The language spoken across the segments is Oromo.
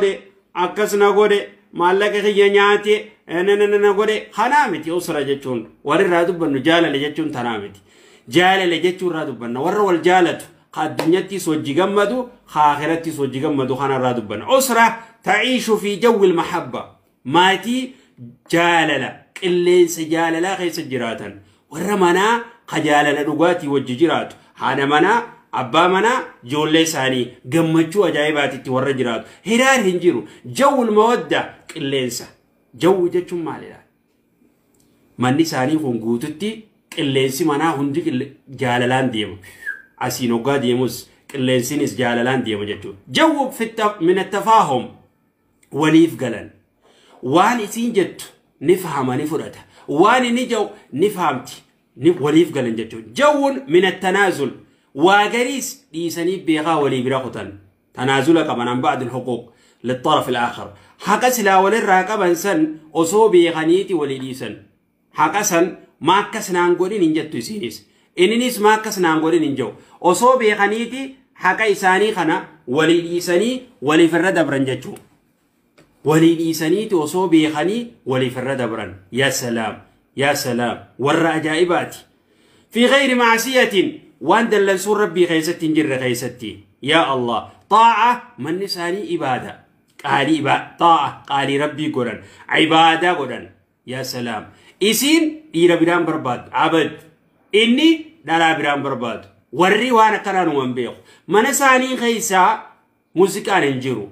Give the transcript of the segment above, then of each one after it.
Godhe, akkas na godhe, maallaqa kiyya nyaate, na godhe, kanaa miti. Usra jechuun warri irraa dubbannu, jaalala jechuun tanaa miti. Jaalala jechuun irraa dubbanna warra wal jaalatu, ka addunyattis wajji gammadu, ka akhirattis wajji gammadu, kana irraa dubbanna. Usra ta'iishu fi jawwi mahabba, maatii jaalala, qilleensa jaalalaa keessa jiraatan, warra manaa ka jaalala dhugaatii wajji jiraatu, haadha manaa, abbaa manaa, ijoollee isaanii, gammachuu ajaa'ibaatitti warra jiraatu. Hiraar hin jiru. Jawwul mawadda, qilleensa jawwi jechuun maalidha? Manni isaanii kun guututti qilleensi manaa hundi jaalalaan deema. Asiin hoggaa deemus qilleensinis jaalalaan deema jechuudha. Jawwu min tafaahum, waliif galan. Waan isiin jettu ni fahama, ni fudhata. Waan inni jedhu ni fahamti, ni waliif galan jechuudha. Jawwun min tanaazul, waa gariis dhiisanii beekaa walii bira kutan. Tanaazula qaban عن بعض الحقوق للطرف الآخر. Haqa silaa walirraa qaban san osoo beekaniiti walii dhiisan. Haqa san ma akkas naan godhin hin jettu isiinis. Inninis ma akkas naan godhin hin jedhu. Osoo beekaniiti haqa isaanii kana walii dhiisanii waliif irra dabran jechuudha. Walii dhiisaniiti osoo beekanii waliif irra dabran. Yaa salaam! Yaa salaam! Warra ajaa'ibaati. في غير معصية, waan dallansuun rabbii keessatti hin jirre keessatti. Yaa Allah! Xaa'a, manni isaanii ibaada. Qaalii xaa'a, qaalii rabbii godhan. Ibaadaa godhan. Yaa salaam! Isiin dhiira biraan barbaadu. Abad. Inni dhalaa biraan barbaadu. Warri waan akkanaa numan beeku. Mana isaanii keessaa muuziqaan hin jiru.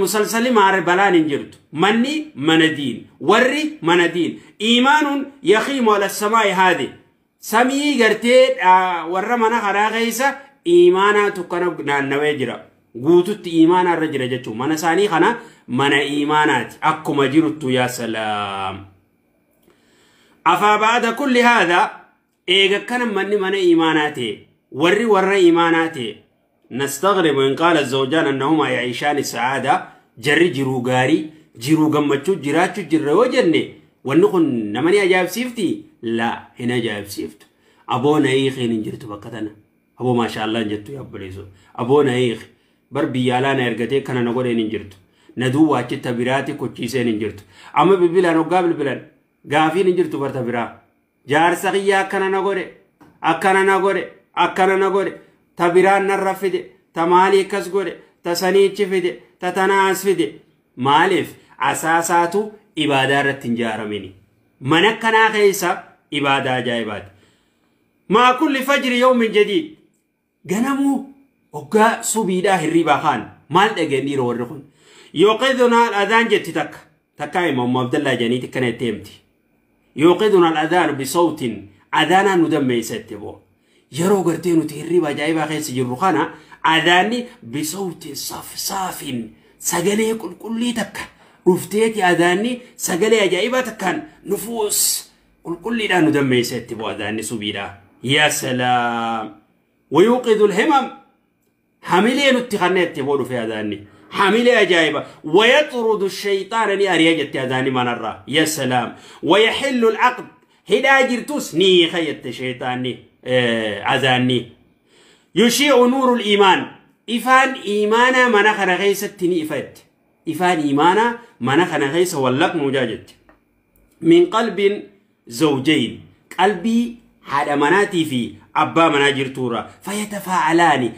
Musalsali maare balaan hin jirtu. Manni mana diin. Warri mana diin. إيمان يخيم على السماء هذه. Samii gartee warra mana kanaa keessa iimaanaatu kana naannawee jira. Guututti iimaanaa irra jira jechuudha. Mana isaanii kana mana iimaanaati. Akkuma jiruttu, yaa salaam. أفبعد كل هذا, eega kana manni mana iimaanaa ta'e, warri warra iimaanaa ta'e, نستغرب إن قال الزوجان أنهما يعيشان السعادة, jarri jiruu gaarii, jiruu gammachuu jiraachuu jirra yoo jenne, wanni kun namani ajaa'ibsiifti? Laa, hin ajaa'ibsiiftu. Aboo nayiiqiin hin jirtu bakka tana. Aboo maashaallah hin jettu, yaabboleessu. Aboo nayiiqi bar biyya alaa na ergatee kana na godheen hin jirtu. Na duwwaa achitta biraati kochiiseen hin jirtu. Amma bilbilaan hoggaa bilbilan gaafiin hin jirtu barta biraa. Jaarsa kiyyaa akkana na godhe, akkana na godhe, akkana na godhe, ta biraan narra fide, ta maalii akkas godhe, ta saniichi fide, ta tanaas fide. Maaliif? Asaasaatu ibaadaa irratti hin jaaramini. Mana akkanaa keessa ibaadaa ajaa'ibaati. مع كل فجر يوم جديد, ganamuu hoggaa subiidhaa hirribaa kaan maal dhageen dhiira warri kun? يوقظنا الأذان jetti. Takka takkaa hima Ummu Abdallaa jedhaniiti akkana itti himti. يوقظنا الأذان بصوت, adaanaa nu dammeessette boo. Yeroo gartee nuti hirriba ajaa'ibaa keessa jirru kana adaanni بصوت صاف, sagalee qulqullii takka dhufteeti, adaanni sagalee ajaa'ibaa takkaan nufuus qulqulliidhaan nu dammeessette boo adaanni subiidhaa. Yaa salaam! ويوقظ الهمم, hamilee nutti kanneette boo dhufe adaanni. Hamilee ajaa'iba. ويطرد الشيطان, ni ari'a jette adaanni manarraa. يا سلام! ويحل العقد, hidhaa jirtus ni hiika jette shayxaanni, adaanni. يشع نور الإيمان, ifaan iimaanaa mana kana keessatti ni ifatte. Ifaan iimaanaa mana kana keessa wallaqnu jaa jette. من قلب زوجين, qalbii haadha manaatii fi abbaa manaa jirtuurra. فيتفاعلان,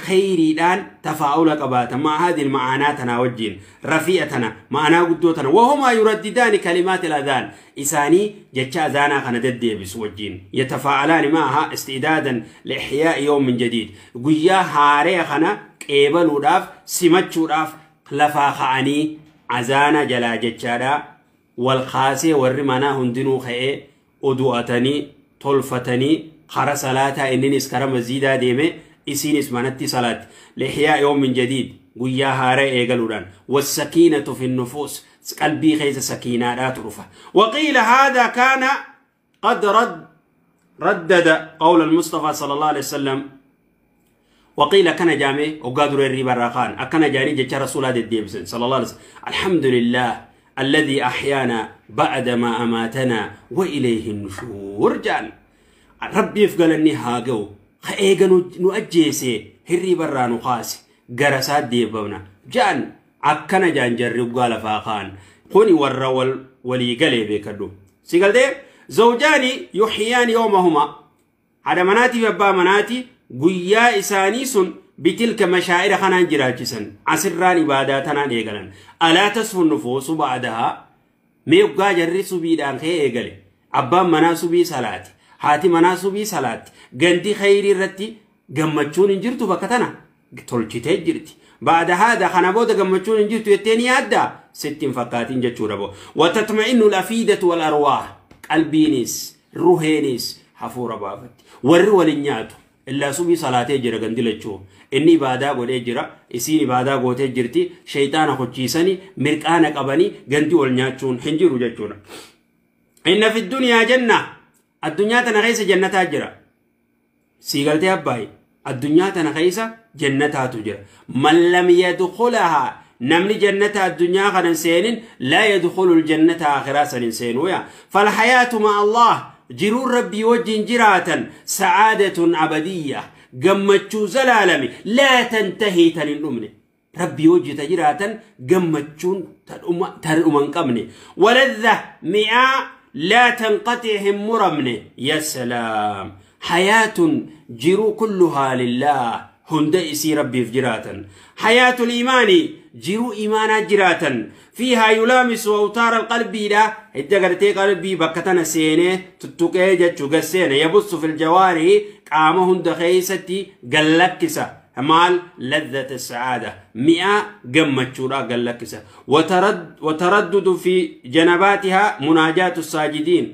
khayriidhaan tafaa'ula qabaata. مع هذه المعاناة tanaa wajjiin rafi'a tana, ma'anaa guddoo tana. وهما يرددان كلمات الأذان, isaanii jecha azaanaa kana deddeebisu wajjiin. يتفاعلان معها استعدادا لإحياء يوم جديد, guyyaa haaree kana qeebaluudhaaf, simachuudhaaf lafaa ka'anii azaana jalaa jechaadha wal kaasee, warri manaa hundinuu ka'ee odu'atanii tolfatanii kara salaataa, inninis kara masjiidaa deeme, isiinis manatti salaatti. لإحياء يوم جديد, guyyaa haaraa eegaluudhaan. والسكينة في النفوس, qalbii keessa sakiinaadhaatu dhufa. وقيل هذا كان قد ردد قول المصطفى صلى الله عليه وسلم. وقيل كان جامع وقادر الربا الرخان أكن جاري جتش رسول الله الديبسن صلى الله عليه وسلم: الحمد لله الذي أحيانا بعدما أماتنا وإليه النشور. جان ربي يفقل النهاقو خيغا نؤجيسي هري برا نقاسي قرسات ديبونا جان. Akkana jaan jarri uggaa lafaa kaan. Kuni warra walii galee beekadhu. Si galtee zawjaani yuhyiyaani yawmahumaa haadha manaatii fi abbaa manaatii guyyaa isaanii sun bitilka mashaa'ira kanaan jiraachisan asirraan ibaadaa tanaan eegalan. Alaa tasfu nufuusu ba'dahaa mee uggaa jarri subiidhaan ka'ee eegale abbaan manaa subii salaati haati manaa subii salaatti gandi khayrii irratti gammachuun hin jirtu bakka tana tolchitee jirti. Ba'da haadha kana booda gammachuun hin jirtu jettee ni yaaddaa sitti hin fakkaatin jechuudha boo. Watatma'innu al-afiidatu wal arwaah qalbiinis ruheenis hafuura baafatti warri waliin nyaatu illaa subii salaatee jira gandi lachuu inni ibaadaa godhee jira isiin ibaadaa gootee jirti shayxaana hochiisanii mirqaana qabanii gandi wal nyaachuun hin jiru jechuudha. Inna fi dunyaa janna addunyaa tana keessa jannataa jira. Sii galtee abbaayi addunyaa tana keessa jannataatu jira. Man lam yadkhulahaa namni jannata addunyaa kana hin seenin laa yadkhulu aljannata aakhiraa san hin seenuu yaa. Falhayaatu ma'a Allah jiruun rabbii wajjin jiraatan sa'aadatun abadiyya gammachuu zalaalami laa tantahii tan hin dhumne. Rabbii wajji ta jiraatan gammachuun tan dhuma hin qabne. Waladha mi'aa laa tanqaxi hin muramne. Ya salaam hayaatun jiruu kulluhaa lillah hunda isii rabbiif jiraatan. Hayaatul iimaani jiruu iimaanaa jiraatan. Fiihaa yulaamisu awtaara qalbiidha hidda gartee qalbii bakka tana seenee tuttuqee jechuu gasseene yabussu fil jawaarihi qaama hunda keessatti gallakkisa. Maal ladhata sacaada mi'a gammachuudha gallakkisa. Wataraddudu fi janabaatihaa munaajaatu saajidiin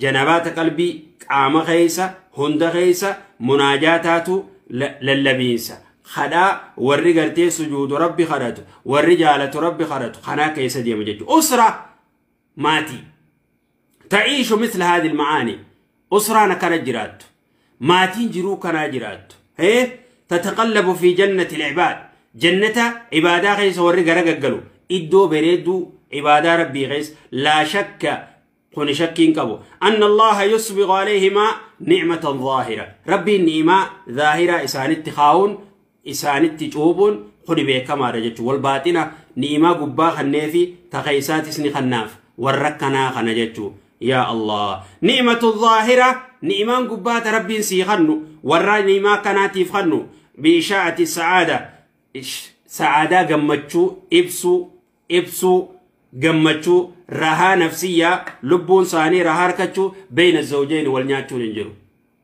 janabaata qalbii qaama keessa hunda keessa munaajaataatu lallabiinsa. Kadhaa warri gartee sujuudu rabbi kadhatu warri jaalatu rabbi kadhatu kanaa keessa deema jechuudha. Usra maatii ta'iishu misla haadhi macaani usraan akkana jiraattu maatiin jiruu kanaa jiraattu. Tataqallabu fi jannati alcibaad jannata ibaadaa keessa warri garagaggalu iddoo bareedduu ibaadaa rabbii keessa laa shakka kuni shakkiin qabu anna allaha yusbiqu alayhimaa nicmatan zaahira rabbiin ni'imaa zaahira isaanitti kaa'uun isaanitti cuubuun kuni beekamaadha jechuudha. Wal baaxina ni'imaa gubbaa kanneefi ta keeysaatis ni kannaaf warra kanaa kana jechuudha. Yaa Allah ni'matu zaahira ni'imaan gubbaata rabbiin sii kannu warra ni'imaa kanaatiif kannu biishaa'ati sa'aada sa'aadaa gammachuu ibsuu gammachuu rahaa nafsiyyaa lubbuun isaanii rahaa harkachuu beeyna zawjeen wal nyaachuun hin jiru.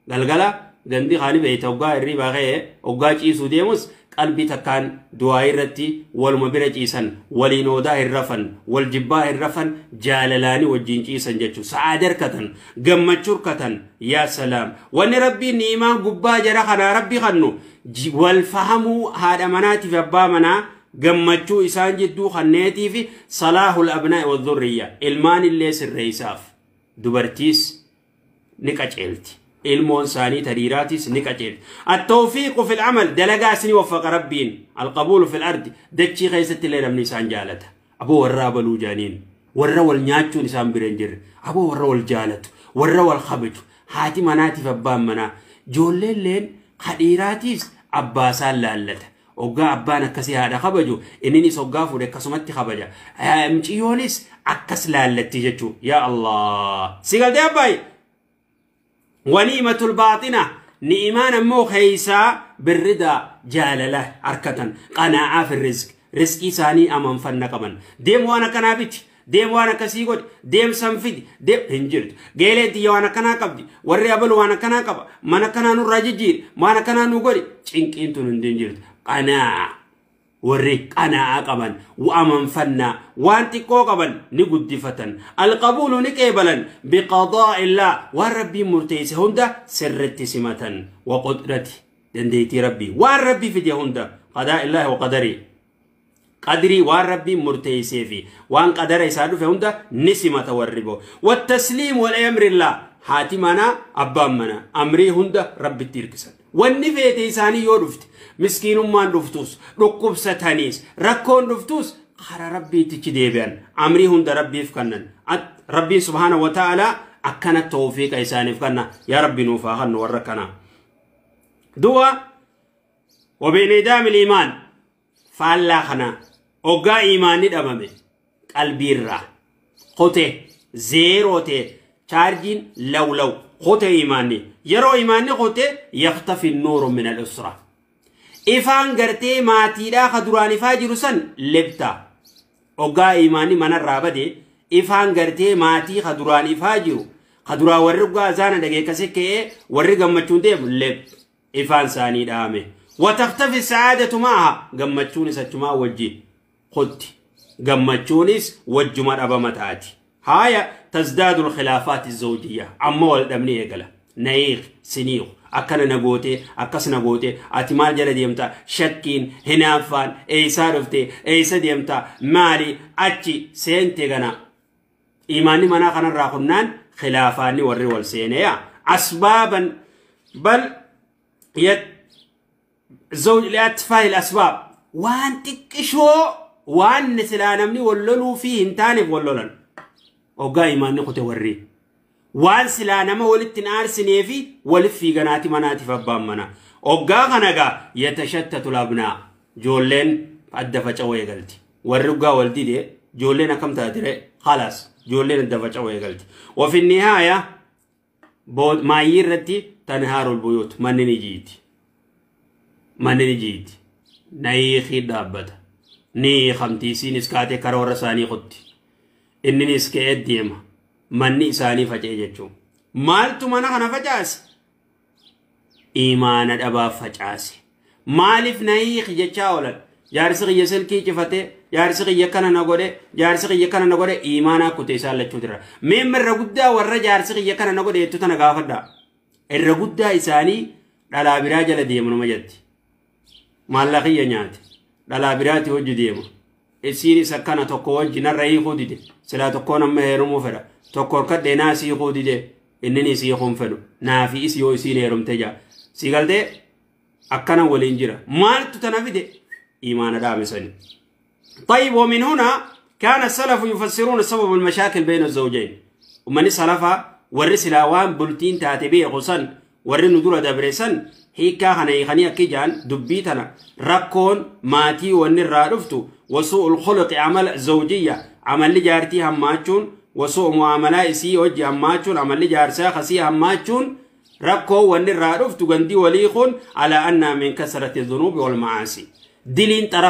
Galgala gandi kaani beeyta hoggaa hirribaa ka'ee hoggaa ciisuu deemus qalbii takkaan du'aa irratti waluma bira ciisan waliin odaa hin rafan wal jibbaa hin rafan jaalalaanii wajjin ciisan jechuudha. Sa'aada harkatan gammachuu harkatan yaa salaam wanni rabbiin ni'imaan gubbaa jara kanaa rabbi kannu wal fahamuu haadha manaatiif abbaa manaa gammachuu isaan jidduu kanneetii fi salaahul abnaa'i wadhurriyya ilmaan illee sirreessaaf dubartiis ni qaceelti. Ilmoon isaanii tadhiiraatis ni qaceelti. Attawfiiqu fil amal dalagaas ni waffaqa rabbiin alqabuulu fil ardi dachii keessatti illee namni isaan jaalata. Aboo warra abaluu jaaniin warra wal nyaachuun isaan bira hin jirre aboo warra wal jaalatu warra wal kabaju haati manaatiif abbaan manaa ijoolleen kadhiiraatiis abbaa isaan laallata. Hoggaa abbaan akkasii haadha kabaju inninis hoggaa fuudhe akkasumatti kabaja. Muciyyoonis akkas laallatti jechuudha. Yaa Allah. Si galtee abbaayi? Waniimatul baaxina ni'imaan ammoo keeysaa birridaa jaalala harkatan qanaa'aa fi rizq rizqii isaanii amanfanna qaban. Deem waan akkanaa biti. Deem waan akkasii godhi. Deem san fidi. Deem hin jirtu. Geeleen tiyya waan akkanaa qabdi. Warri abalu waan akkanaa qaba. Mana akkanaa nurraa jijjiiri. Waan akkanaa nu godhi. Cinqiin tun hin jirtu. Qanaa'a warri qanaa'aa qaban amanfannaa waan xiqqoo qaban ni guddifatan. Alqabuulu ni qeebalan biqadaa'illaa waan rabbiin murteesse hunda sirritti simatan. Wa qudrati dandeettii rabbii waan rabbii fide hunda qadaa'illaahi wa qadarii qadrii waan rabbiin murteessee fi waan qadara isaa dhufe hunda ni simata warri boo. Wattasliimu wal amrillah haati manaa abbaan manaa amrii hunda rabbitti hirkisan. Wanni feete isaanii yoo dhufte miskiinummaan dhuftus dhukkubsataniis rakkoon dhuftus karaa rabbiittichi deebi'an amrii hunda rabbiif kennan. Rabbiin subhaana wa ta'ala akkana tawfiiqa isaaniif kenna. Yaa rabbi nuuf haa kennu warra kanaa. Du'a wabiinidaami liimaan faallaa kana Hoggaa iimaanni dhabame qalbiirraa qote zeeroo ta'e chaarjiin lawlaw qote iimaanni yeroo iimaanni qote yaktafi nuuru min al-usra ifaan gartee maatiidhaa ka duraan ifaa jiru san lebta hoggaa iimaanni manarraa bade ifaan gartee maatii ka duraan ifaa jiru ka duraa warri hoggaa azaana dhageekkase ka'ee warri gammachuun deemu leb ifaan isaanii dhaame wataktafi sacaadatu maaha gammachuunis achumaa wajji qotti gammachuunis wajjuma dhabama taati haaya tazdaadu alkhilaafaat azawjiyya amma wal dhabni eegala nayiiq siniiq akkana na goote akkas na goote ati maal jala deemta shakkiin hinaaffaan eeysaa dhufte eeysa deemta maali achi seente gana iimaanni manaa kanarraa kunnaan khilaafaanni warri wal seeneya asbaaban bal zawj liatfaahi alasbaab waan xiqqishoo waan silaa namni wal loluu fi hin taaneef wal lolan hoggaa iimaanni kute warri waan silaa nama walitti hin aarsinee fi walif fiiganaati manaatiif abbaan mana hoggaa kana gaa yatashattatu labnaa joolleen adda faca'uu eegalti warri hoggaa wal dide joolleen akkam taatire khalaas joolleen adda faca'uu eegalti wafi nihaaya maayyii irratti tanhaarul buyuut manni ni jiiti manni ni jiiti nayiikii dhaabbata ni hiikamti isiinis kaatee karaa warra isaanii kutti inninis ka'ee deema manni isaanii faca'e jechuun maaltu mana kana facaase imaana dhabaaf facaase maaliif nayiik jechaa oolan jaarsi kiyya silkii cifate jaarsi kiyya kana na godhe jaarsi kiyya kana na godhe imaanaa kute isaan lachuu irra meemma irra guddaa warra jaarsi kiyya kana na godhe jettu tana gaafadhaa irra guddaa isaanii dhalaa biraa jala deemu nama jetti maallaqa kiyya nyaate dhalaa biraati hojii deema isiinis akkana tokko wajji narra hiikuu dide silaa tokkoon amma heerumuu fedha tokko horkadhee naa siikuu dide inninis hiikuun fedhu naafi is yoo isiin heerumte jaa si galtee akkana waliin jira maaltu tana fide iimaana dhaamisani. طيب ومن هنا كان السلف يفسرون سبب المشاكل بين الزوجين ومن سلفا ورسلا وان بلتين تاتبي غسن ورن دورة دبرسن هيكا خني كيجان دبيتنا ركون ماتي ونرا رفتو وسوء الخلق عمل زوجية عمل جارتي هماتشون وسوء معاملة سي وجه هماتشون عمل جارسا خسي هماتشون ركو ونرا رفتو غندي وليخون على أن من كثرة الذنوب والمعاصي دلين طرف.